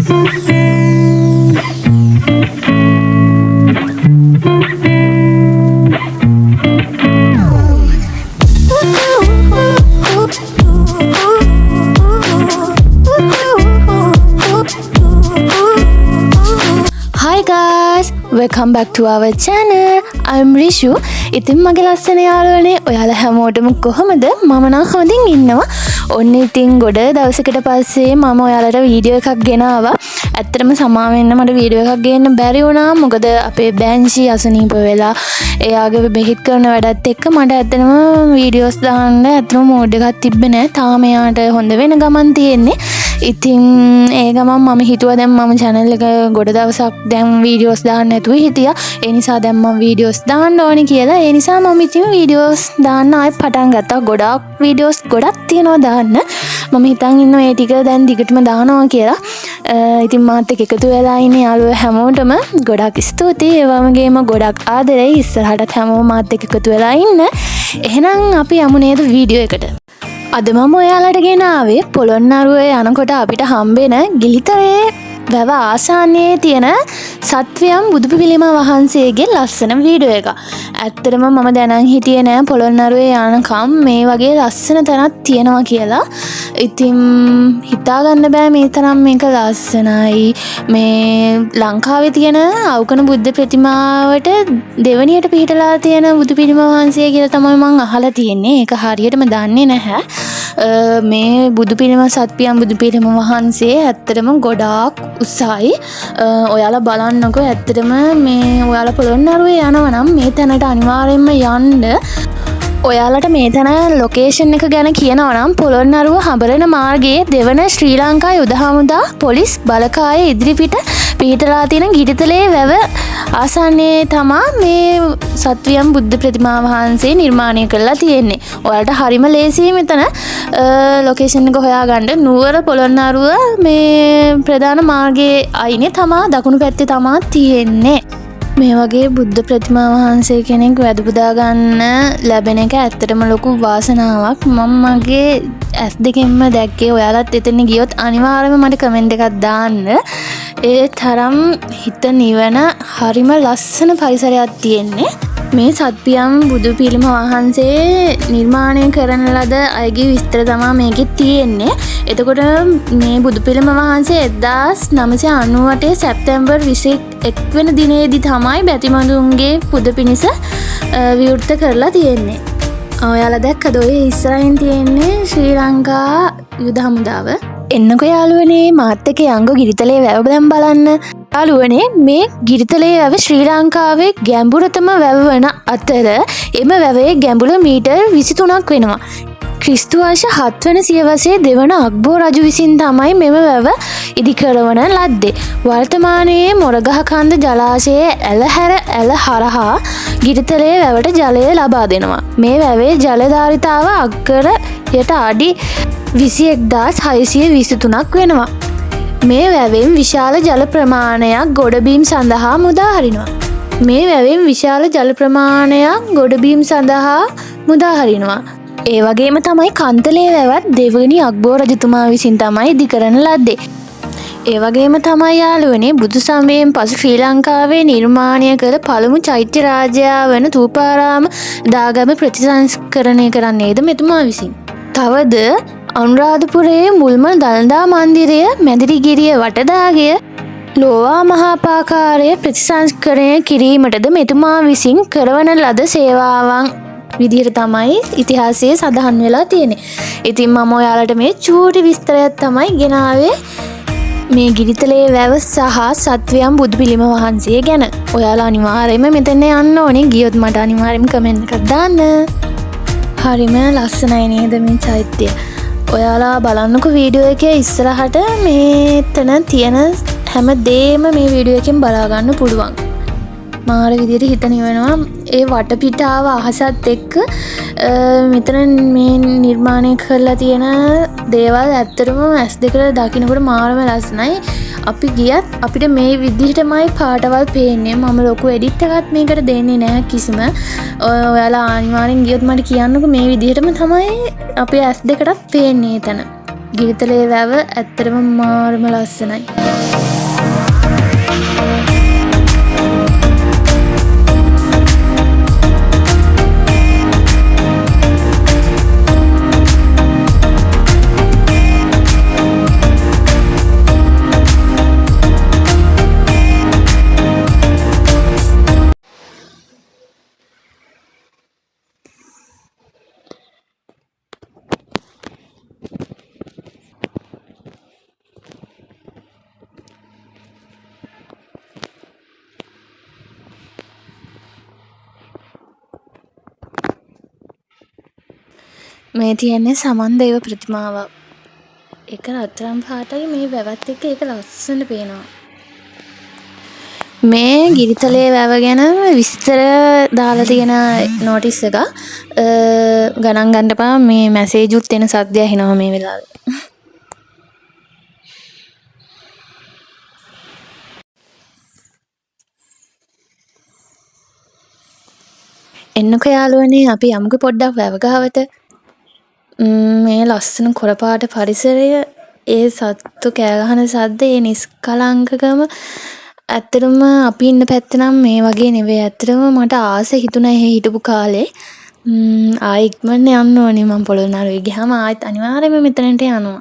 Hi guys, welcome back to our channel. I'm Rishu. ඉතින් මගේ ලස්සන යාළුවනේ, ඔයාලා හැමෝටම කොහොමද? මම නම් හොඳින් ඉන්නවා. ඔන්න ඉතින් ගොඩ දවසකට පස්සේ මම ඔයාලට වීඩියෝ එකක් ගෙනාවා. ඇත්තටම සමා වෙන්න, මට වීඩියෝ එකක් ගේන්න බැරි වුණා. මොකද අපේ බැන්ෂි අසනීප වෙලා එයාගේ බෙහෙත් කරන වැඩත් එක්ක මට ඇත්තටම වීඩියෝස් දාන්න ඇත්තටම මූඩ් එකක් තිබ්බේ නෑ. තාම එයාට හොඳ වෙන ගමන් තියෙන්නේ. ඉතින් ඒ ගමන් මම හිතුවා දැන් මම චැනල් එක ගොඩ දවසක් දැන් වීඩියෝස් දාන්න නැතුව හිටියා. ඒ නිසා දැන් මම වීඩියෝස් දාන්න ඕනි කියලා. ඒ නිසා මම ඉතින් වීඩියෝස් දාන්න ආයෙ පටන් ගත්තා. ගොඩාක් වීඩියෝස් ගොඩක් තියෙනවා දාන්න. මම හිතන් ඉන්නවා ඒ ටික දැන් දිගටම දානවා කියලා. ඉතින් මාත් එක්ක එකතු වෙලා ඉන්න යාළුවෝ හැමෝටම ගොඩක් ස්තුතියි. ඒ වගේම ගොඩක් ආදරෙයි. ඉස්සරහටත් හැමෝම මාත් එක්ක එකතු වෙලා ඉන්න. එහෙනම් අපි යමු නේද වීඩියෝ එකට? අද මම ඔයාලට ගෙනාවේ පොළොන්නරුව යනකොට අපිට හම්බෙන ගිලිතරේ වැව ආසන්නයේ තියෙන සත්වයම් බුදු පිළිම වහන්සේගේ ලස්සන වීඩියෝ එක. ඇත්තටම මම දැනන් හිටියේ නෑ පොළොන්නරුවේ යනකම් මේ වගේ ලස්සන තැනක් තියෙනවා කියලා. ඉතින් හිතා ගන්න බෑ මේ තරම් මේක ලස්සනයි. මේ ලංකාවේ තියෙන අවකන බුද්ධ ප්‍රතිමාවට දෙවනියට පිහිටලා තියෙන බුදු පිළිම වහන්සේ කියලා තමයි මං අහලා තියෙන්නේ. ඒක හරියටම දන්නේ නැහැ. මේ බුදු පිළිම, සත්පියම් බුදු පිළිම වහන්සේ ඇත්තටම ගොඩාක් උසයි. ඔයාලා බලන්නකෝ, ඇත්තටම මේ ඔයාලා පොළොන්නරුවේ යනවා නම් මේ තැනට අනිවාර්යෙන්ම යන්න. ඔයාලට මේ තැන ලොකේෂන් එක ගැන කියනවා නම්, පොළොන්නරුව හඹරන මාර්ගයේ දෙවන ශ්‍රී ලංකා යුද හමුදා පොලිස් බලකාය ඉදිරිපිට පිහිටලා තියෙන ගිරිතලේ වැව ආසන්නයේ තමා මේ සත්වියම් බුද්ධ ප්‍රතිමා වහන්සේ නිර්මාණය කරලා තියෙන්නේ. ඔයාලට හරිම ලේසියි මෙතන ලොකේෂන් එක හොයාගන්න. නුවර පොළොන්නරුව මේ ප්‍රධාන මාර්ගයේ අයිනේ තමා, දකුණු පැත්තේ තමා තියෙන්නේ. මේ වගේ බුද්ධ ප්‍රතිමා වහන්සේ කෙනෙක් වැඳ පුදා ගන්න ලැබෙන එක ඇත්තටම ලොකු වාසනාවක්. මම මගේ ඇස් දෙකෙන්ම දැක්කේ. ඔයාලත් එතන ගියොත් අනිවාර්යයෙන්ම මට කමෙන්ට් එකක් දාන්න. ඒ තරම් හිත නිවන හරිම ලස්සන පරිසරයක් තියෙන්නේ. මේ සත්පියම් බුදු පිළිම වහන්සේ නිර්මාණය කරන ලද අයගේ විස්තර තමා මේකේ තියෙන්නේ. එතකොට මේ බුදු පිළිම වහන්සේ 1998 සැප්තැම්බර් 21 වෙනි දිනේදී තමයි බැතිමඳුන්ගේ පුද පිණිස විවෘත කරලා තියෙන්නේ. ඔයාලා දැක්කද, ඔය ඉස්සරහින් තියෙන්නේ ශ්‍රී ලංකා යුද හමුදාව. එන්නකෝ යාළුවනේ, මාත් එක්ක යංගෝ ගිරිතලේ වැව දැන් බලන්න. යාළුවනේ, මේ ගිරිතලේ වැව ශ්‍රී ලංකාවේ ගැඹුරතම වැව වන අතර එම වැවේ ගැඹුර මීටර් 23ක් වෙනවා. ක්‍රිස්තු වර්ෂ 7 වන සියවසේ දෙවන අක්බෝ රජු විසින් තමයි මෙම වැව ඉදිකරවන ලද්දේ. වර්තමානයේ මොරගහකන්ද ජලාශයේ ඇලහැර ඇල හරහා ගිරිතලේ වැවට ජලය ලබා දෙනවා. මේ වැවේ ජල ධාරිතාව අක්කරයට අඩි 21,623ක් වෙනවා. මේ වැවෙන් විශාල ජල ප්‍රමාණයක් ගොඩබිම් සඳහා මුදා හරිනවා. මේ වැවෙන් විශාල ජල ප්‍රමාණයක් ගොඩබිම් සඳහා මුදා හරිනවා. ඒ වගේම තමයි කන්තලේ වැවත් දෙවනි අක්බෝ රජතුමා විසින් තමයි ඉදි කරන ලද්දේ. ඒ වගේම තමයි යාළුවනේ, බුදු සමයෙන් පසු ශ්‍රී ලංකාවේ නිර්මාණය කළ පළමු චෛත්‍ය රාජයා වන තූපාරාම දාගම ප්‍රතිසංස්කරණය කරන්නේද මෙතුමා විසින්. තවද අනුරාධපුරයේ මුල්ම දළදා මන්දිරය, මැදිරිගිරිය වටදාගය, ලෝවා මහාපාකාරය ප්‍රතිසංස්කරණය කිරීමටද මෙතුමා විසින් කරවන ලද සේවාවන් විදිහට තමයි ඉතිහාසයේ සඳහන් වෙලා තියෙන්නේ. ඉතින් මම ඔයාලට මේ චූටි විස්තරයක් තමයි ගෙනාවේ මේ ගිරිතලේ වැව සහ සත්වයම් බුදු පිළිම වහන්සේ ගැන. ඔයාලා අනිවාර්යයෙන්ම මෙතන යන්න ඕනේ. ගියොත් මට අනිවාර්යයෙන්ම කමෙන්ට් එකක් දාන්න. හරිම ලස්සනයි නේද මේ චෛත්‍යය? ඔයාලා බලන්නකෝ වීඩියෝ එකේ ඉස්සරහට මේතන තියෙන හැම දේම මේ වීඩියෝ එකෙන් බලා ගන්න පුළුවන්. මාර විදියට හිත නිවනවා. ඒ වටපිටාව අහසත් එක්ක මෙතන මේ නිර්මාණය කරලා තියෙන දේවල් ඇත්තටම ඇස් දෙකට දකිනකොට මාරම ලස්සනයි. අපි ගියත් අපිට මේ විදිහටමයි පාටවල් පේන්නේ. මම ලොකු එඩිට් එකක් මේකට දෙන්නේ නෑ කිසිම. ඔයාලා අනිවාර්යෙන් ගියොත් මට කියන්නකෝ, මේ විදිහටම තමයි අපේ ඇස් දෙකටත් පේන්නේ එතන. ගිරිතලේ වැව ඇත්තටම මාරම ලස්සනයි. මේ තියෙන්නේ සමන් දේව ප්‍රතිමාවක්. ඒක රත්රන් පාටයි මේ වැවත් එක්ක ඒක ලස්සනට පේනවා. මේ ගිරිතලේ වැව ගැන විස්තර දාලා තියෙන නෝටිස් එකක්. ගණන් ගන්න එපා මේ මැසේජුත් එන සද්දය ඇහෙනවා මේ වෙලාවේ. එන්නකෝ යාළුවනේ අපි යමුකෝ පොඩ්ඩක් වැව ගාවට. මේ ලස්සන කොළ පාට පරිසරය, ඒ සත්තු කෑ ගහන සද්ද, ඒ නිස්කලංකකම ඇත්තටම අපි ඉන්න පැත්ත නම් මේ වගේ නෙවෙයි. ඇත්තටම මට ආස හිතුණා එහෙ හිටපු කාලේ. ආයෙ ඉක්මනට යන්න ඕනේ මං පොළොන්නරුවේ ගියාම ආයෙත් අනිවාර්යයෙන්ම මෙතනට යනවා.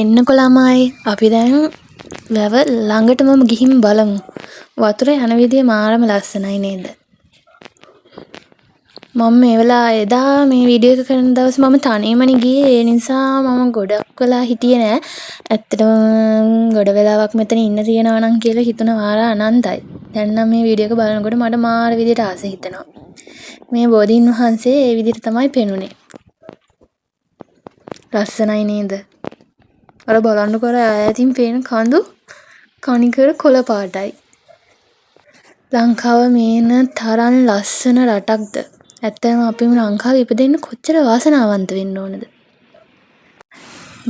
එන්නකො ළමයි අපි දැන් වැව ළඟටම ගිහින් බලමු. වතුර යන විදිය මාරම ලස්සනයි නේද? මම මේ වෙලාව එදා මේ වීඩියෝ එක කරන දවසේ මම තනියමනේ ගියේ. ඒ නිසා මම ගොඩක් වෙලා හිටියේ නෑ. ඇත්තටම ගොඩ වෙලාවක් මෙතන ඉන්න තියෙනවා නම් කියලා හිතුණ වාර අනන්තයි. දැන් නම් මේ වීඩියෝ එක බලනකොට මට මාර විදියට ආස හිතෙනවා. මේ බෝධීන් වහන්සේ ඒ විදියට තමයි පෙනුනේ. ලස්සනයි නේද? අර බලන්නකෝ අර ඈතින් පේන කඳු කණිකර කොළ පාටයි. ලංකාව මේන තරම් ලස්සන රටක්ද? ඇත්තටම අපි ලංකාවේ ඉපදෙන්න කොච්චර වාසනාවන්ත වෙන්න ඕනද?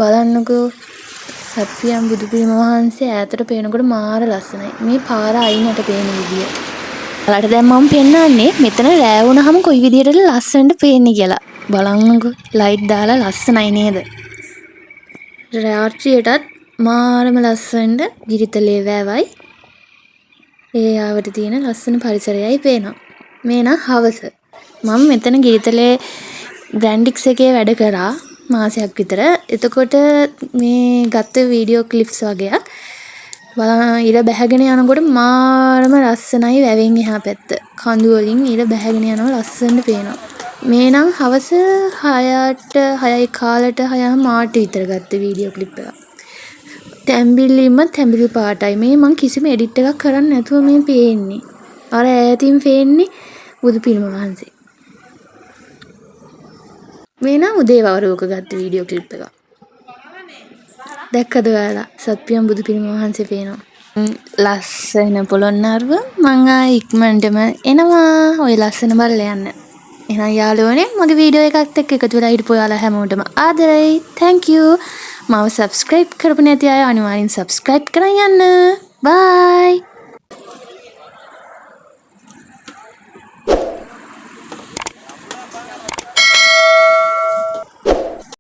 බලන්නකෝ සත්පියම් බුදු පිළිම වහන්සේ ඈතට පේනකොට මාර ලස්සනයි. මේ පාර අයිනට පේන විදිය. ඔයාලට දැන් මම පෙන්නන්නේ මෙතන රෑ වුණාම කොයි විදියටද ලස්සනට පේන්නේ කියලා. බලන්නකෝ ලයිට් දාලා ලස්සනයි නේද? රාත්‍රියටත් මාරම ලස්සනට ගිරිතලේ වැවයි ඒ ආවට තියෙන ලස්සන පරිසරයයි පේනවා. මේ නම් හවස. මම මෙතන ගිරිතලේ ග්‍රැන්ඩික්ස් එකේ වැඩ කරා මාසයක් විතර. එතකොට මේ ගත්ත වීඩියෝ ක්ලිප්ස් වගේක්. බලන්න ඉර බැහැගෙන යනකොට මාරම ලස්සනයි වැවෙන් එහා පැත්ත. කඳු වලින් ඉර බැහැගෙන යනවා ලස්සනට පේනවා. මේ නම් හවස 6ට 6යි කාලට 6:00 විතර ගත්ත වීඩියෝ ක්ලිප් එකක්. තැඹිලිම තැඹිලි පාටයි. මේ මං කිසිම එඩිට් එකක් කරන්නේ නැතුව මේ පේන්නේ. අර ඈතින් පේන්නේ බුදු පිළිම වහන්සේ. මේ නම් උදේ වරුවක ගත්ත වීඩියෝ ක්ලිප් එකක්. දැක්කද ඔයාලා? සත්පියම් බුදු පිළිම වහන්සේ පේනවා. ලස්සන පොළොන්නරුව මං ආයේ ඉක්මනටම එනවා. ඔය ලස්සන බලලා යන්න. එහෙනම් යාළුවනේ මගේ වීඩියෝ එකත් එක්ක එකතු වෙලා හිටපු ඔයාලා හැමෝටම ආදරෙයි. Thank you. මාව සබ්ස්ක්‍රයිබ් කරපු නැති අය අනිවාර්යෙන් සබ්ස්ක්‍රයිබ් කරන් යන්න. බයි.